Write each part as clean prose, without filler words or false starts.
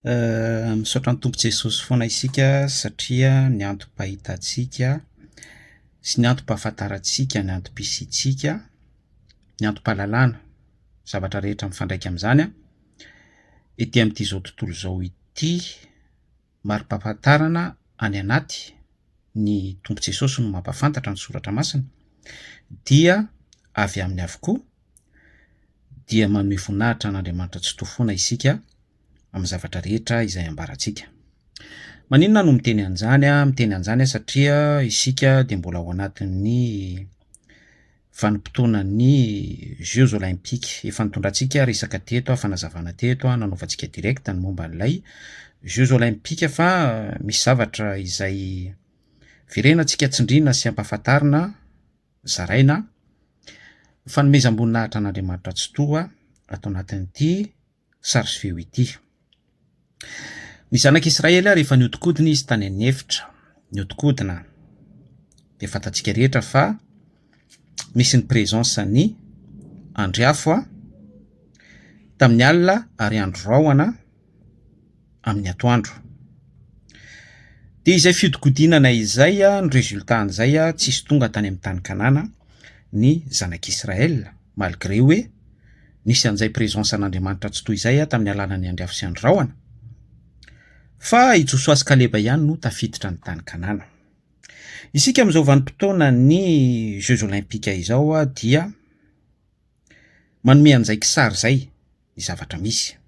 Misaotra ny Tompo Jesosy foana isika satria ny antom-pahitantsika sy ny antom-pahafantarantsika ny antom-pisiantsika, ny antom-pahalalana, zavatra rehetra mifandraika amin'izany an, ety amin'ity izao tontolo izao ity, mari-pahafantarana any anaty ny Tompo Jesosy no mampahafantatra ny soratra masina dia avy aminy avokoa dia manome voninahitra an'Andriamanitra Tsitoha foana isika amin'ny zavatra rehetra izay ambarantsika. Maninona aho no miteny an'izany aho? Miteny an'izany aho satria isika dia mbola ao anatin'ny vanim-potoanan'ny Jeux Olympiques. Efa nitondrantsika resaka teto, fanazavana teto, nanaovantsika direct ny momba an'ilay Jeux Olympiques fa misy zavatra izay verenantsika tsindriana sy ampahafantarina zaraina fanomezam-boninahitra an'Andriamanitra Tsitoha ato anatin'ity sary sy feo ity. Ny zanak'Israely rehefa nihodinkodina izy tany an'efitra, nihodinkodina dia fantatsika rehetra fa misy ny présence ny andry afo tamin'ny alina ary andro rahona amin'ny atoandro. Dia izay fihodinkodinana izay ny résultat an'izay tsisy tonga tany amin'ny tany Kanana ny zanak'Israël malgré hoe nisy an'izay présence an'Andriamanitra tsy toy izay tamin'ny alalan'ny andry afo sy andry rahona fa i Josoa sy Kaleba ihany no tafiditra ny tany Kanana. Isika amin'izao vanim-potoanan'ny Jeux Olympiques izao dia manome an'izay kisary izay ny zavatra misy.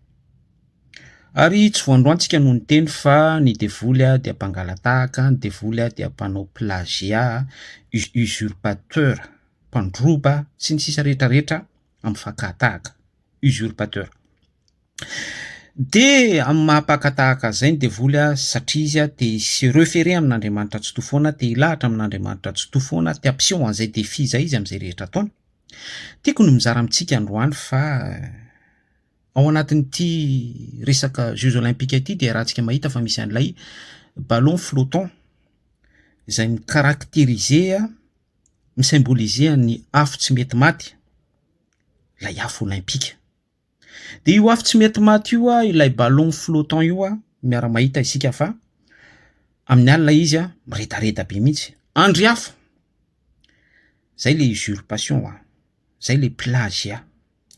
Ary tsy vao androany tsika no niteny fa ny devoly dia mpangala-tahaka, ny devoly dia mpanao plagiat, usurpateur, mpandroba sy ny sisa rehetra rehetra amin'ny fakà-tahaka, usurpateur. Dia amin'ny maha mpaka-tahaka an'izay ny devoly satria izy te hi-se referer amin'Andriamanitra Tsitoha foana, te hilahatra amin'Andriamanitra Tsitoha foana, te hampiseho an'izay défi izay izy amin'izay rehetra ataony. Tiako ny mizara amintsika androany fa ao anatin'ity resaka jeux olympiques ity dia iarahantsika mahita fa misy an'ilay ballon flottant izay mi-caractériser, mi-symboliser ny afo tsy mety maty, ilay afo olympique. Dia io afo tsy mety maty io, ilay ballon flottant io, miara-mahita isika fa amin'ny alina izy miredareda be mihitsy, andry afo! Zay le usurpation a, zay le plagiat,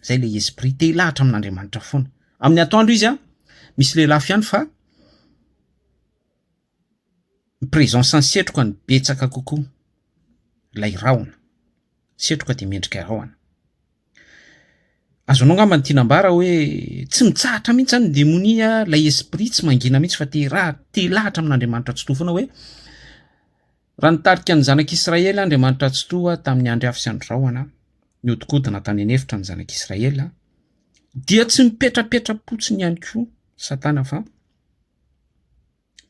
zay le esprit te hilahatra amin'Andriamanitra foana. Amin'ny atoandro izy a, misy lelafo ihany fa ny présence ny setroka no betsaka kokoa, ilay rahona, setroka dia mendrika rahona. Azonao angamba ny tiana ambara hoe tsy mitsahatra mihitsy zany ny demonia, ilay esprit tsy mangina mihitsy fa te hiraha- te hilahatra amin'Andriamanitra Tsitoha foana hoe raha nitarika ny zanak'Israely Andriamanitra Tsitoha tamin'ny andry afo sy andry rahona, nihodinkodina tany an'efitra ny zanak'Israely, dia tsy mipetrapetra-potsiny ihany koa Satana fa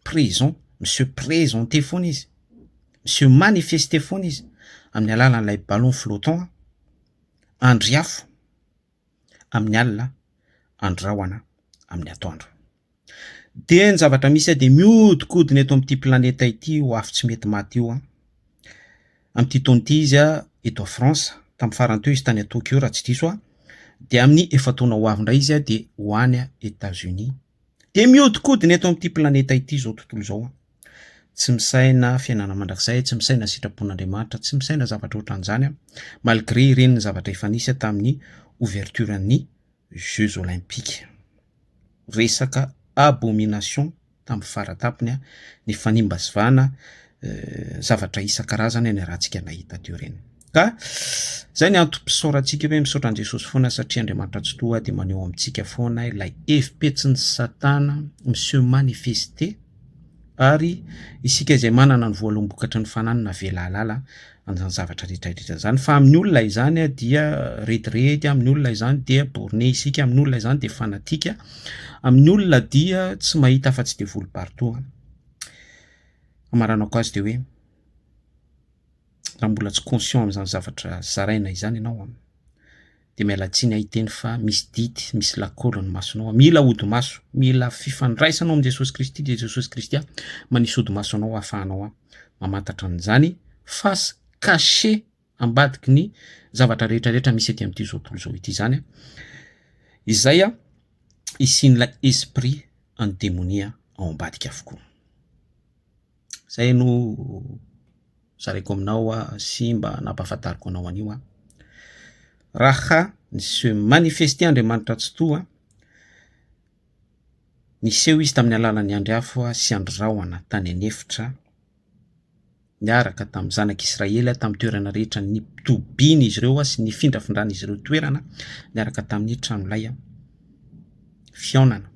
présent, mi-se présenter foana izy, mi-se manifester foana izy amin'ny alalan'ilay ballon flottant andry afo amin'ny alina, andry rahona amin'ny atoandro. Dia ny zavatra misy dia mihodinkodina eto amin'ity planeta ity io afo tsy mety maty io an. Amin'ity taona ity izy eto France, tamin'ny farany teo izy tany Tokyo raha tsy diso aho, dia amin'ny efa-taona ho avy indray izy dia ho any Etats-Unis. Dia mihodinkodina eto amin'ity planeta ity izao tontolo izao an. Tsy misaina fiainana mandrakizay, tsy misaina sitrapon'Andriamanitra, tsy misaina zavatra ohatran'izany an, malgré ireny ny zavatra efa nisy tamin'ny ouverture-n'ny jeux olympiques. Resaka abomination tamin'ny faratampony ny fanimbazivana zavatra isan-karazany niarahantsika nahita teo ireny. Ka zay ny antom-pisaorantsika hoe misaotra an'i Jesosy foana satria Andriamanitra Tsitoha dia maneho amintsika foana ilay hevi-petsin'i Satana mi-se manifester ary isika izay manana ny voaloham-bokatry ny fanahy no navela hahalala an'izany zavatra rehetra rehetra izany. Fa amin'ny olona izany dia rediredy, amin'ny olona izany dia borné isika, amin'ny olona izany dia fanatika, amin'ny olona dia tsy mahita afa-tsy devoly partout. Hamaranako azy dia hoe raha mbola tsy conscient amin'izany zavatra zaraina izany ianao an, dia miala tsiny aho hiteny fa misy dity, misy lakôly ny masonao, mila odi-maso, mila fifandraisanao amin'i Jesosy Kristy dia Jesosy Kristy manisy odi-maso anao ahafahanao mamantatra an'izany face cachée ambadiky ny zavatra rehetra rehetra misy ety amin'ity zao tontolo izao ity izany an, izay hisian'ilay esprit. an'ny demonia ao ambadika avokoa. Izay no zaraiko aminao sy mba nampahafantariko anao anio. Raha ni-se manifester Andriamanitra Tsitoha, niseho Izy tamin'ny alalan'ny andry afo sy andry rahona tany an'efitra, niaraka tamin'ny zanak'Israely tamin'ny toerana rehetra nitobian'izy ireo sy nifindrafindran'izy ireo toerana niaraka tamin'ny tranolay fihaonana,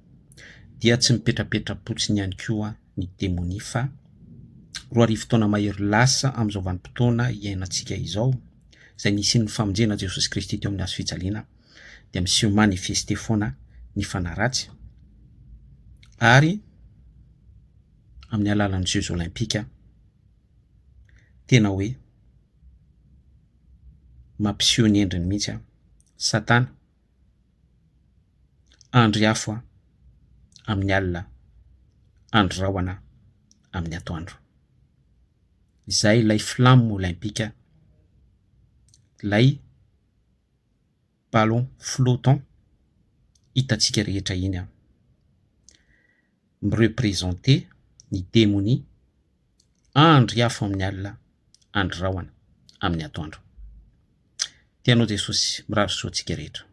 dia tsy mipetrapetra-potsiny ihany koa ny demonia fa 2000 taona mahery lasa amin'izao vanim-potoana iainantsika izao, izay nisian'ny famonjena Jesosy Kristy teo amin'ny hazo fijaliana, dia miseho manifester foana ny fanahy ratsy ary amin'ny alalan'ny jeux olympiques tena hoe mampiseho ny endriny mihitsy an, satana, andry afo an, amin'ny alina, andry rahona amin'ny atoandro. Izay ilay flamme olympique, ilay ballon flottant hitantsika rehetra iny an, mi-representer ny demonia andry afo amin'ny alina, andry rahona amin'ny atoandro. Tia anao Jesosy, mirary soa antsika rehetra.